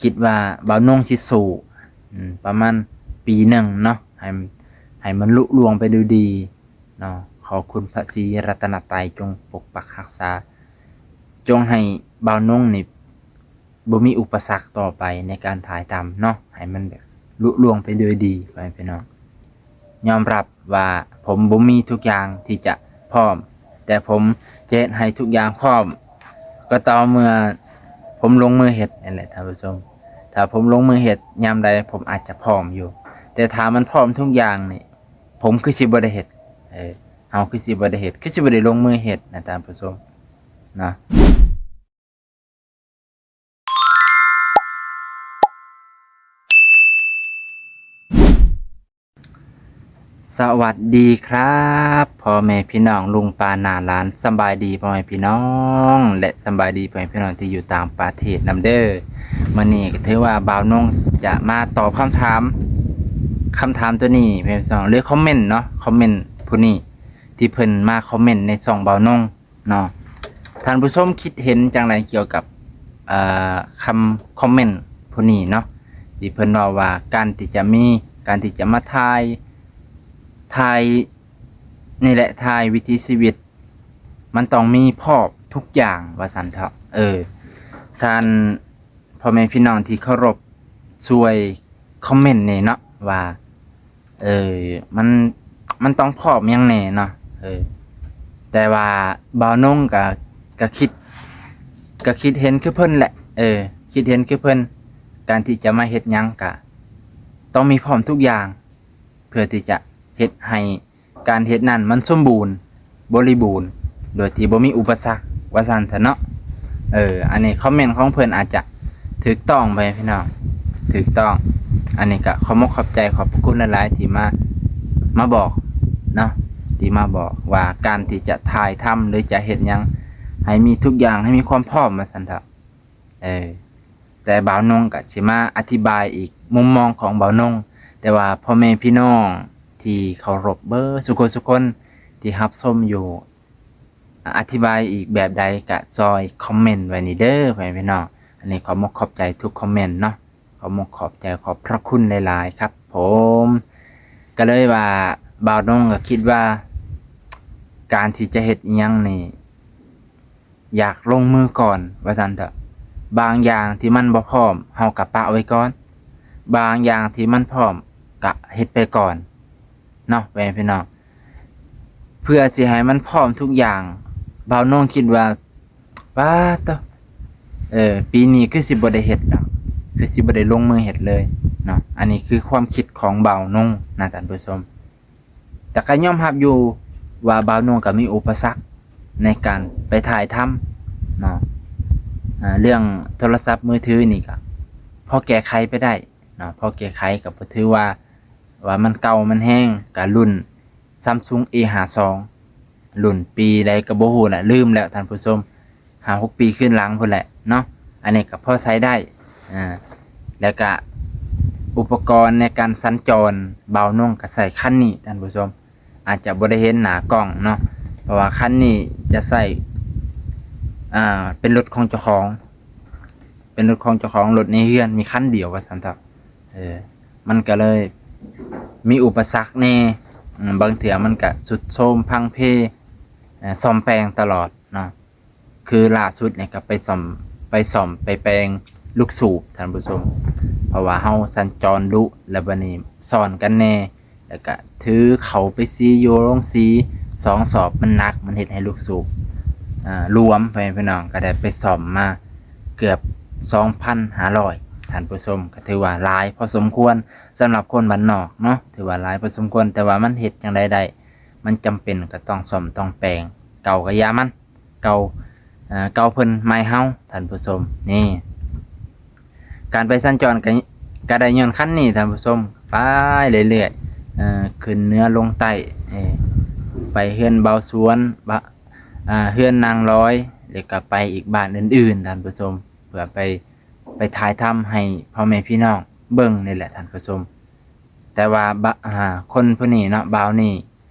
ຄິດວ່າບ່າວນົງຊິສູ້ ອາ ປະມານປີໜຶ່ງເນາະ ໃຫ້ ໃຫ້ມັນລຸລ່ວງໄປດ້ວຍດີເນາະ. ຂໍຄຸນພະສີລັດຕະນະໄຕຈົ່ງປົກປັກຮັກສາ, ຈົ່ງໃຫ້ບ່າວນົງນີ້ບໍ່ມີອຸປະສັກຕໍ່ໄປໃນການຖ່າຍທຳເນາະ, ໃຫ້ມັນແບບລຸລ່ວງໄປດ້ວຍດີ ພໍ່ແມ່ພີ່ນ້ອງ. ຍອມຮັບວ່າຜົມບໍ່ມີທຸກຢ່າງທີ່ຈະພ້ອມ, ແຕ່ຜົມຈະເຮັດໃຫ້ທຸກຢ່າງພ້ອມ ກໍຕໍ່ເມື່ອຜົມລົງມືເຮັດນັ້ນແຫຼະທ່ານຜູ້ຊົມ. ຖ້າຜົມລົງມືເຮັດຍາມໃດ ຜົມອາດຈະພ້ອມຢູ່, ແຕ່ຖ້າມັນພ້ອມທຸກຢ່າງນີ້ ຜົມຄືຊິບໍ່ໄດ້ເຮັດ, ເອີ ເຮົາຄືຊິບໍ່ໄດ້ເຮັດ, ຄືຊິບໍ່ໄດ້ລົງມືເຮັດນະທ່ານຜູ້ຊົມເນາະ. ສະຫວັດດີຄັບ ພໍ່ແມ່ພີ່ນ້ອງ ລຸງປ້ານ້າຫຼານ, ສຳບາຍດີພໍ່ແມ່ພີ່ນ້ອງ ແລະ ສຳບາຍດີພໍ່ແມ່ພີ່ນ້ອງທີ່ຢູ່ຕ່າງປະເທດນຳເດີ. ມື້ນີ້ກໍຖືວ່າບ່າວນົງຈະມາຕອບຄຳຖາມ, ຄຳຖາມໂຕນີ້ ພໍ່ແມ່ພີ່ນ້ອງ ຫຼື ຄອມເມັນເນາະ, ຄອມເມັນຜູ້ນີ້ ທີ່ເພິ່ນມາຄອມເມັນໃນຊ່ອງບ່າວນົງ ເນາະ. ທ່ານຜູ້ຊົມຄິດເຫັນຈັ່ງໃດກ່ຽວກັບ ເອີ ຄຳຄອມເມັນຜູ້ນີ້ເນາະ ທີ່ເພິ່ນເວົ້າວ່າການທີ່ຈະມີ ການທີ່ຈະມາຖ່າຍ ຖ່າຍ ນີ້ແຫຼະ ຖ່າຍວິຖີຊີວິດ ມັນຕ້ອງມີພ້ອມທຸກຢ່າງວ່າຊັ້ນເຖາະ. ເອີ ທ່ານ ພໍ່ແມ່ພີ່ນ້ອງທີ່ເຄົາລົບ ຊ່ວຍຄອມເມັນແດ່ເນາະວ່າ ເອີ ມັນ ມັນຕ້ອງພ້ອມຫຍັງແດ່ເນາະ. ເອີ ແຕ່ວ່າບ່າວນົງກະ ກະຄິດ ກະຄິດເຫັນຄືເພິ່ນແຫຼະ. ເອີ ຄິດເຫັນຄືເພິ່ນ, ການທີ່ຈະມາເຮັດຫຍັງກະຕ້ອງມີພ້ອມທຸກຢ່າງ ເພື່ອທີ່ຈະເຮັດໃຫ້ ການເຮັດນັ້ນມັນສົມບູນບໍລິບູນ ໂດຍທີ່ບໍ່ມີອຸປະສັກ ວ່າຊັ້ນເຖາະເນາະ. ເອີ ອັນນີ້ຄອມເມັນຂອງເພິ່ນອາດຈະຖືກຕ້ອງໄປພີ່ນ້ອງ, ຖືກຕ້ອງ. ອັນນີ້ກະຂອບອົກຂອບໃຈ ຂອບພະຄຸນຫຼາຍໆ ທີ່ມາ ມາບອກເນາະ, ທີ່ມາບອກວ່າການທີ່ຈະຖ່າຍທຳ ຫຼື ຈະເຮັດຫຍັງໃຫ້ມີທຸກຢ່າງ ໃຫ້ມີຄວາມພ້ອມ ວ່າຊັ້ນເຖາະ. ເອີ ແຕ່ບ່າວນົງກະຊິມາອະທິບາຍອີກມຸມມອງຂອງບ່າວນົງ, ແຕ່ວ່າພໍ່ແມ່ພີ່ນ້ອງທີ່ເຄົາລົບເບີສຸຄົນສຸຄົນທີ່ຮັບຊົມຢູ່ ອະທິບາຍອີກແບບໃດກະຊ່ອຍຄອມເມັນໄວ້ນີ້ເດີ ພໍ່ແມ່ພີ່ນ້ອງ. ອັນນີ້ຂອບອົກຂອບໃຈທຸກຄອມເມັນເນາະ, ຂອບອົກຂອບໃຈ ຂອບພະຄຸນຫຼາຍໆ ຄັບຜົມ. ກະເລີຍວ່າບ່າວນົງກະຄິດວ່າ ການທີ່ຈະເຮັດອີ່ຫຍັງນີ້ ຢາກລົງມືກ່ອນວ່າຊັ້ນເຖາະ. ບາງຢ່າງທີ່ມັນບໍ່ພ້ອມ ເຮົາກະປະໄວ້ກ່ອນ, ບາງຢ່າງທີ່ມັນພ້ອມກະເຮັດໄປກ່ອນເນາະ ພໍ່ແມ່ພີ່ນ້ອງ, ເພື່ອຊິໃຫ້ມັນພ້ອມທຸກຢ່າງ. ບ່າວນົງຄິດວ່າ ປາດໂທ້ ເອີ ປີນີ້ຄືຊິບໍ່ໄດ້ເຮັດດອກ, ຄືຊິບໍ່ໄດ້ລົງມືເຮັດເລີຍເນາະ. ອັນນີ້ຄືຄວາມຄິດຂອງບ່າວນົງນະທ່ານຜູ້ຊົມ. ແຕ່ກໍຍອມຮັບຢູ່ວ່າບ່າວນົງກໍມີອຸປະສັກໃນການໄປຖ່າຍທຳເນາະ. ອາ ເລື່ອງໂທລະສັບມືຖືນີ້ກໍພໍແກ້ໄຂໄປໄດ້ເນາະ, ພໍແກ້ໄຂ ກໍບໍ່ຖືວ່າ ວ່າມັນເກົ່າມັນແຮງ. ກໍລຸ້ນ Samsung A ຫ້າສອງ ລຸ້ນປີໃດກໍບໍ່ຮູ້ລະ ລືມແລ້ວທ່ານຜູ້ຊົມ, ຫ້າຫົກປີຄືນຫຼັງພຸ້ນແຫຼະເນາະ. ອັນນີ້ກໍພໍໃຊ້ໄດ້. ອາ ແລ້ວກະອຸປະກອນໃນການສັນຈອນ ບ່າວນົງກໍໃຊ້ຄັນນີ້ທ່ານຜູ້ຊົມ, ອາດຈະບໍ່ໄດ້ເຫັນໜ້າກ້ອງເນາະ ເພາະວ່າຄັນນີ້ຈະໃຊ້ ອ່າ ເປັນລົດຂອງເຈົ້າຂອງ, ເປັນລົດຂອງເຈົ້າຂອງ, ລົດໃນເຮືອນມີຄັນດຽວວ່າຊັ້ນເຖາະ. ເອີ ມັນກໍເລີຍມີອຸປະສັກແດ່, ອາ ບາງເທື່ອມັນກໍຊຸດໂຊມພັງເພ, ເອີ ສ້ອມແປງຕະຫຼອດເນາະ. ຄືລ່າສຸດນີ້ກໍໄປສ້ອມ ໄປສ້ອມໄປແປງລູກສູບທ່ານຜູ້ຊົມ, ເພາະວ່າເຮົາສັນຈອນດຸ ແລ້ວບັດນີ້ຊ້ອນກັນແດ່, ແລ້ວກະຖືເຂົ້າໄປສີຢູ່ໂຮງສີສອງສອບ ມັນໜັກ ມັນເຮັດໃຫ້ລູກສູບ ອາ ຫຼວມ. ພໍ່ແມ່ພີ່ນ້ອງ ກໍໄດ້ໄປສ້ອມມາເກືອບສອງພັນຫ້າຮ້ອຍທ່ານຜູ້ຊົມ, ກໍຖືວ່າຫຼາຍພໍສົມຄວນສຳລັບຄົນບ້ານນອກເນາະ, ຖືວ່າຫຼາຍພໍສົມຄວນ. ແຕ່ວ່າມັນເຮັດຈັ່ງໃດໄດ້, ມັນຈຳເປັນກໍຕ້ອງສ້ອມຕ້ອງແປງ, ເກົ່າກໍຢ່າມັນ ເກົ່າ ເອີ ເກົ່າເພິ່ນໃໝ່ເຮົາ ທ່ານຜູ້ຊົມ. ນີ້ ການໄປສັນຈອນກໍ ກໍໄດ້ຍ້ອນຄັນນີ້ ທ່ານຜູ້ຊົມ, ໄປເລື້ອຍໆ ເອີ ຂຶ້ນເໜືອລົງໃຕ້ ເອີ ໄປເຮືອນບ່າວສວນ ບະ ອາ ເຮືອນນາງລອຍ ແລ້ວກໍໄປອີກບ້ານອື່ນໆ ທ່ານຜູ້ຊົມ, ເພື່ອໄປ ໄປຖ່າຍທຳໃຫ້ພໍ່ແມ່ພີ່ນ້ອງເບິ່ງນີ້ແຫຼະ ທ່ານຜູ້ຊົມ. ແຕ່ວ່າບະ ອາ ຄົນຜູ້ນີ້ເນາະ ບ່າວນີ້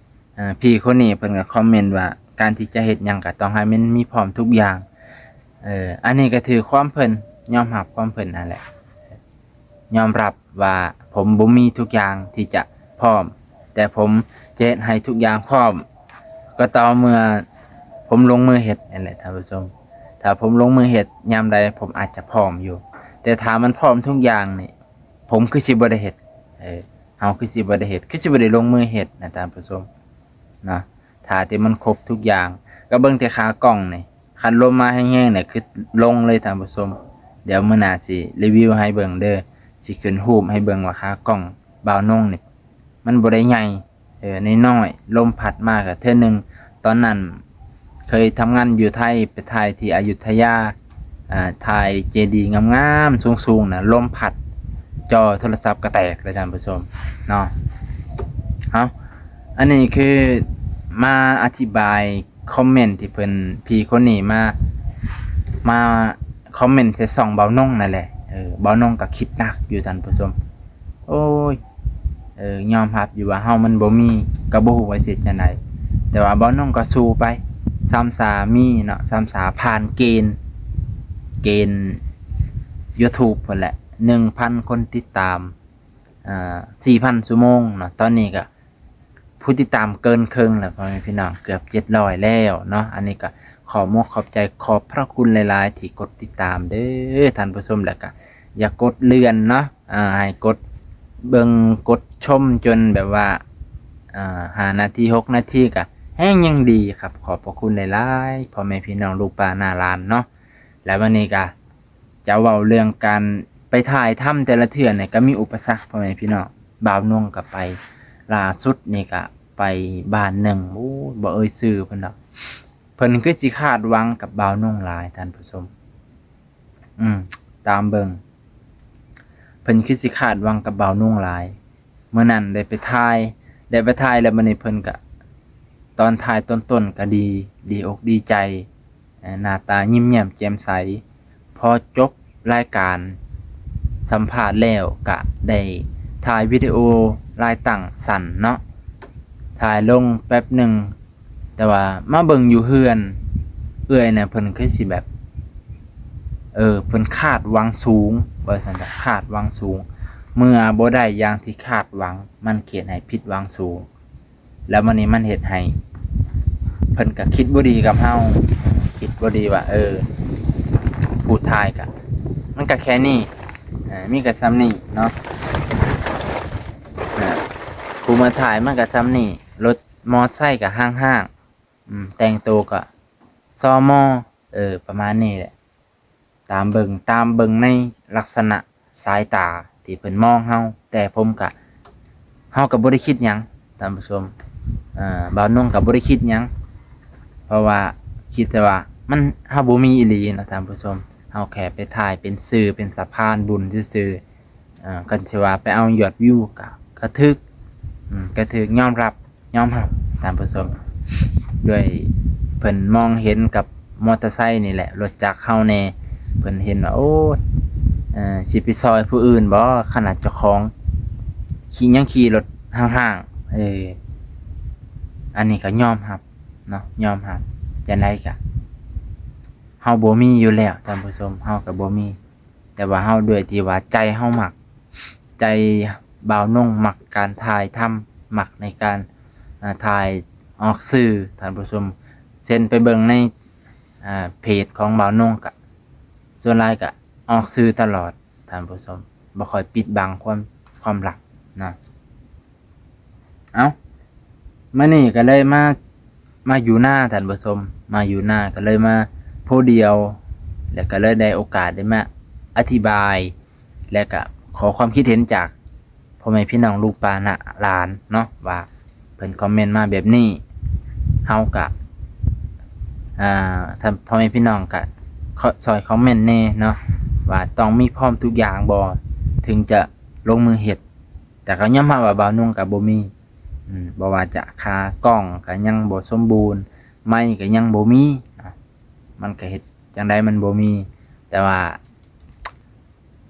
ອາ ພີ່ຄົນນີ້ເພິ່ນກໍຄອມເມັນວ່າ ການທີ່ຈະເຮັດຫຍັງກໍຕ້ອງໃຫ້ມັນມີພ້ອມທຸກຢ່າງ. ເອີ ອັນນີ້ກໍຖືຄວາມເພິ່ນ, ຍອມຮັບຄວາມເພິ່ນຫັ້ນແຫຼະ. ຍອມຮັບວ່າຜົມບໍ່ມີທຸກຢ່າງທີ່ຈະພ້ອມ, ແຕ່ຜົມຈະເຮັດໃຫ້ທຸກຢ່າງພ້ອມ ກໍຕໍ່ເມື່ອຜົມລົງມືເຮັດນັ້ນແຫຼະທ່ານຜູ້ຊົມ. ຖ້າຜົມລົງມືເຮັດຍາມໃດ ຜົມອາດຈະພ້ອມຢູ່, ແຕ່ຖ້າມັນພ້ອມທຸກຢ່າງນີ້ ຜົມຄືຊິບໍ່ໄດ້ເຮັດ, ເອີ ເຮົາຄືຊິບໍ່ໄດ້ເຮັດ, ຄືຊິບໍ່ໄດ້ລົງມືເຮັດນະທ່ານຜູ້ຊົມເນາະ. ຖ້າທີ່ມັນຄົບທຸກຢ່າງ ກໍເບິ່ງແຕ່ຂາກ້ອງນີ້, ຄັນລົມມາແຮງໆນີ້ຄືລົງເລີຍທ່ານຜູ້ຊົມ. ດຽວມື້ໜ້າຊິຣີວິວໃຫ້ເບິ່ງເດີ, ຊິຂຶ້ນຮູບໃຫ້ເບິ່ງວ່າຂາກ້ອງບ່າວນົງນີ້ ມັນບໍ່ໄດ້ໃຫຍ່, ເອີ ນ້ອຍໆ, ລົມພັດມາກໍເທື່ອໜຶ່ງ. ຕອນນັ້ນເຄີຍທຳງານຢູ່ໄທ ໄປຖ່າຍທີ່ອະຍຸດທະຍາ, ອ່າ ຖ່າຍເຈດີງາມໆ ສູງໆນະ, ລົມພັດ ຈໍໂທລະສັບກໍແຕກເລີຍທ່ານຜູ້ຊົມເນາະ. ເອົາ ອັນນີ້ຄືມາອະທິບາຍຄອມເມັນທີ່ເພິ່ນ ພີ່ຄົນນີ້ມາ ມາຄອມເມັນໃສ່ຊ່ອງບ່າວນົງນັ້ນແຫຼະ. ເອີ ບ່າວນົງກໍຄິດໜັກຢູ່ທ່ານຜູ້ຊົມ. ໂອ້ຍ ເອີ ຍອມຮັບຢູ່ວ່າເຮົາມັນບໍ່ມີ ກໍບໍ່ຮູ້ວ່າຊິເຮັດຈັ່ງໃດ, ແຕ່ວ່າບ່າວນົງກໍສູ້ໄປ, ສາມສາມີເນາະ, ສາມສາຜ່ານເກນ ເກນຢູທູບພຸ້ນແຫຼະ, ໜຶ່ງພັນຄົນຕິດຕາມ, ອ່າ ສີ່ພັນຊົ່ວໂມງເນາະ. ຕອນນີ້ກໍຜູ້ຕິດຕາມເກີນເຄິ່ງແລ້ວ ພໍ່ແມ່ພີ່ນ້ອງ, ເກືອບເຈັດຮ້ອຍແລ້ວເນາະ. ອັນນີ້ກໍຂອບມົກຂອບໃຈ ຂອບພະຄຸນຫຼາຍໆທີ່ກົດຕິດຕາມເດີທ່ານຜູ້ຊົມ, ແລ້ວກໍ ຢ່າກົດເລື່ອນເນາະ, ອ່າ ໃຫ້ກົດເບິ່ງກົດຊົມຈົນແບບວ່າ ອ່າ ຫ້ານາທີ ຫົກນາທີ ກະແຮງຍັງດີຄັບ. ຂອບພະຄຸນຫຼາຍໆ ພໍ່ແມ່ພີ່ນ້ອງລູກປ້ານ້າຫຼານເນາະ. ແລ້ວວັນນີ້ກະຈະເວົ້າເລື່ອງການໄປຖ່າຍທຳແຕ່ລະເທື່ອນີ້ກະມີອຸປະສັກ ພໍ່ແມ່ພີ່ນ້ອງ. ບ່າວນົງກະໄປ ລ່າສຸດນີ້ກະໄປບ້ານໜຶ່ງ, ໂອ້ ບໍ່ເອີ່ຍຊື່ເພິ່ນດອກ, ເພິ່ນຄືຊິຄາດຫວັງກັບບ່າວນົງຫຼາຍທ່ານຜູ້ຊົມ. ອືມ ຕາມເບິ່ງ ເພິ່ນຄືຊິຄາດຫວັງກັບບ່າວນົງຫຼາຍ. ມື້ນັ້ນໄດ້ໄປຖ່າຍ ໄດ້ໄປຖ່າຍແລ້ວ ບັດນີ້ເພິ່ນກະ ຕອນຖ່າຍຕົ້ນໆກະດີ ດີອົກດີໃຈ, ໜ້າຕາຍິ້ມແຍ້ມແຈ່ມໃສ. ພໍຈົບລາຍການສຳພາດແລ້ວ ກະໄດ້ຖ່າຍວິດີໂອລາຍຕັ້ງສັ້ນເນາະ, ຖ່າຍລົງແປັບໜຶ່ງ ແຕ່ວ່າມາເບິ່ງຢູ່ເຮືອນເອື້ອຍນະ ເພິ່ນຄືຊິແບບ ເອີ ເພິ່ນຄາດຫວັງສູງ ວ່າຊັ້ນຊະ, ຄາດຫວັງສູງ. ເມື່ອບໍ່ໄດ້ຢ່າງທີ່ຄາດຫວັງ ມັນເຮັດໃຫ້ຜິດຫວັງສູງ. ແລ້ວມັນນີ້ມັນເຮັດໃຫ້ເພິ່ນກໍຄິດບໍ່ດີກັບເຮົາ, ຄິດບໍ່ດີວ່າ ເອີ ຜູ້ຖ່າຍກໍ ມັນກໍແຄ່ນີ້, ເອີ ມີກໍສ່ຳນີ້ເນາະ, ເອີ ຜູ້ມາຖ່າຍມັນກໍສ່ຳນີ້, ລົດ ມໍໄຊກໍຫ້າງໆ, ອືມ ແຕ່ງໂຕກໍ ຊມ, ເອີ ປະມານນີ້ແຫຼະ. ຕາມເບິ່ງ ຕາມເບິ່ງໃນລັກສະນະສາຍຕາທີ່ເພິ່ນມອງເຮົາ, ແຕ່ຜົມກະ ເຮົາກະບໍ່ໄດ້ຄິດຫຍັງທ່ານຜູ້ຊົມ, ເອີ ບ່າວນົງກະບໍ່ໄດ້ຄິດຫຍັງ, ເພາະວ່າຄິດແຕ່ວ່າມັນ ເຮົາບໍ່ມີອີ່ຫຼີນະທ່ານຜູ້ຊົມ, ເຮົາແຄ່ໄປຖ່າຍເປັນສື່ ເປັນສະພານບຸນຊື່ໆ. ເອີ ຄັນຊິວ່າໄປເອົາຍອດວິວກະ ກະຖືກ, ອືມ ກະຖືກ ຍອມຮັບ ຍອມຮັບທ່ານຜູ້ຊົມ, ດ້ວຍເພິ່ນມອງເຫັນກັບມໍເຕີໄຊນີ້ແຫຼະ, ລົດຈັກເຮົາແດ່, ເພິ່ນເຫັນວ່າ ໂອ້ຍ ເອີ ຊິໄປຊ່ອຍຜູ້ອື່ນບໍ່ ຂະໜາດເຈົ້າຂອງຂີ່ ຍັງຂີ່ລົດຫ້າງໆ. ເອີ ອັນນີ້ກໍຍອມຮັບເນາະ, ຍອມຮັບ, ຈັ່ງໃດກະເຮົາບໍ່ມີຢູ່ແລ້ວທ່ານຜູ້ຊົມ, ເຮົາກໍບໍ່ມີ. ແຕ່ວ່າເຮົາ ດ້ວຍທີ່ວ່າໃຈເຮົາມັກ, ໃຈບ່າວນົງມັກການຖ່າຍທຳ, ມັກໃນການ ອ່າ ຖ່າຍອອກສື່ທ່ານຜູ້ຊົມ, ເຊັ່ນໄປເບິ່ງໃນ ອ່າ ເພຈຂອງບ່າວນົງ ກະສ່ວນຫຼາຍກະອອກສື່ຕະຫຼອດທ່ານຜູ້ຊົມ, ບໍ່ຄ່ອຍປິດບັງຄວາມ ຄວາມລັບນະ. ເອົ້າ ມື້ນີ້ກໍເລີຍມາ ມາຢູ່ນາທ່ານຜູ້ຊົມ, ມາຢູ່ນາກໍເລີຍມາຜູ້ດຽວ ແລ້ວກໍເລີຍໄດ້ໂອກາດໄດ້ມາອະທິບາຍ ແລ້ວກໍຂໍຄວາມຄິດເຫັນຈາກພໍ່ແມ່ພີ່ນ້ອງລູກປ້ານ້າຫຼານເນາະ ວ່າເພິ່ນຄອມເມັນມາແບບນີ້, ເຮົາກໍ ອ່າ ຖ້າພໍ່ແມ່ພີ່ນ້ອງກໍ ຂໍ ຊ່ອຍຄອມເມັນແດ່ເນາະ ວ່າຕ້ອງມີພ້ອມທຸກຢ່າງບໍ່ ເຖິງຈະລົງມືເຮັດ? ແຕ່ກໍຍອມຮັບວ່າບ່າວນົງກໍບໍ່ມີ ອືມ ບໍ່ວ່າຈະຂາກ້ອງກໍຍັງບໍ່ສົມບູນ, ໄມກໍຍັງບໍ່ມີນະ, ມັນກໍເຮັດຈັ່ງໃດມັນບໍ່ມີ. ແຕ່ວ່າ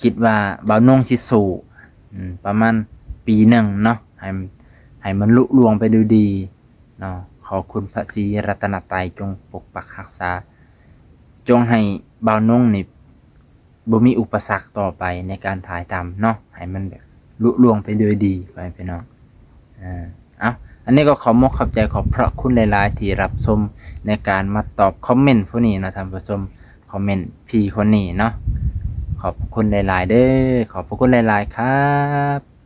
ຄິດວ່າບ່າວນົງຊິສູ້ ອືມ ປະມານປີໜຶ່ງເນາະ ໃຫ້ ໃຫ້ມັນລຸລ່ວງໄປດ້ວຍດີເນາະ. ຂໍຄຸນພະສີລັດຕະນະໄຕຈົ່ງປົກປັກຮັກສາ, ຈົ່ງໃຫ້ບ່າວນົງນີ້ ບໍ່ມີອຸປະສັກຕໍ່ໄປໃນການຖ່າຍທຳເນາະ ໃຫ້ມັນແບບລຸລ່ວງໄປໂດຍດີ ພໍ່ແມ່ພີ່ນ້ອງ. ເອີ ເອົ້າ ອັນນີ້ກໍຂອບມົກຂອບໃຈ ຂອບພະຄຸນຫຼາຍໆ ທີ່ຮັບຊົມໃນການມາຕອບຄອມເມັນຜູ້ນີ້ເນາະທ່ານຜູ້ຊົມ ຄອມເມັນພີ່ຄົນນີ້ເນາະ. ຂອບພະຄຸນຫຼາຍໆເດີ້ ຂອບພະຄຸນຫຼາຍໆຄັບ.